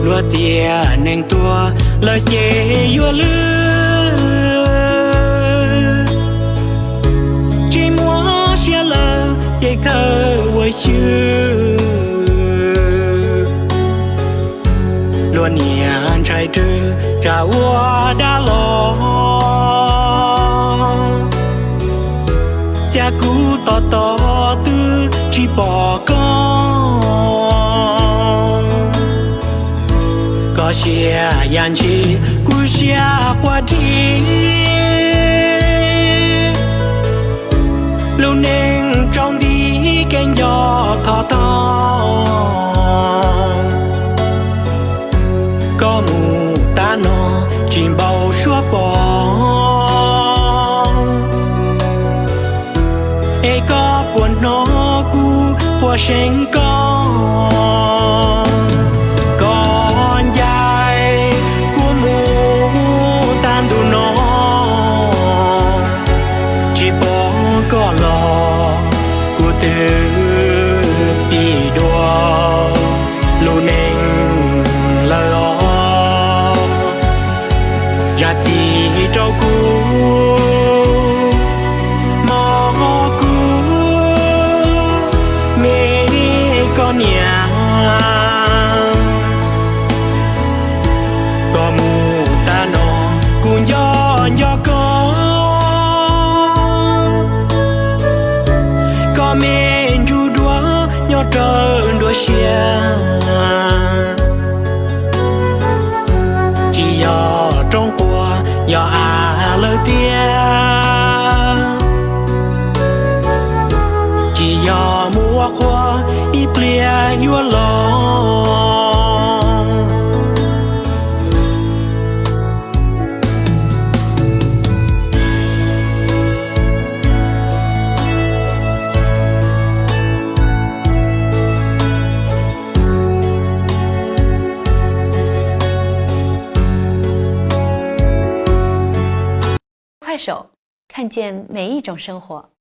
Luag tias neeg tuag lawm ces yuav lwj, tsis muaj siab lawm ces kawg ua xyw. Luag niam ntshai rwg tsam ua dab los, cas kuv tos tos twb tsis pom koj. Koj siab yam ntshis kuv siab quaj dib, lub neej tsaus nti kev nco thov thov. Koj mus tab no tsis npau suav pom, es koj puas hnov kuv quaj seev koj. Koj ncaim kuv mus tag ntu no, tsis pom koj los kuv twb pib dua lub neej lawm os. Zam txim rau kuv, mog kuv me koj niam. Koj mus tag no kuv nco nco koj, koj me ntsuj duav nyob rawv nruab siab. Tsis yog roob quaj yog av lawm tiag, tsis yog mus ua qhua ib pliag yuav los. 快手，看见每一种生活。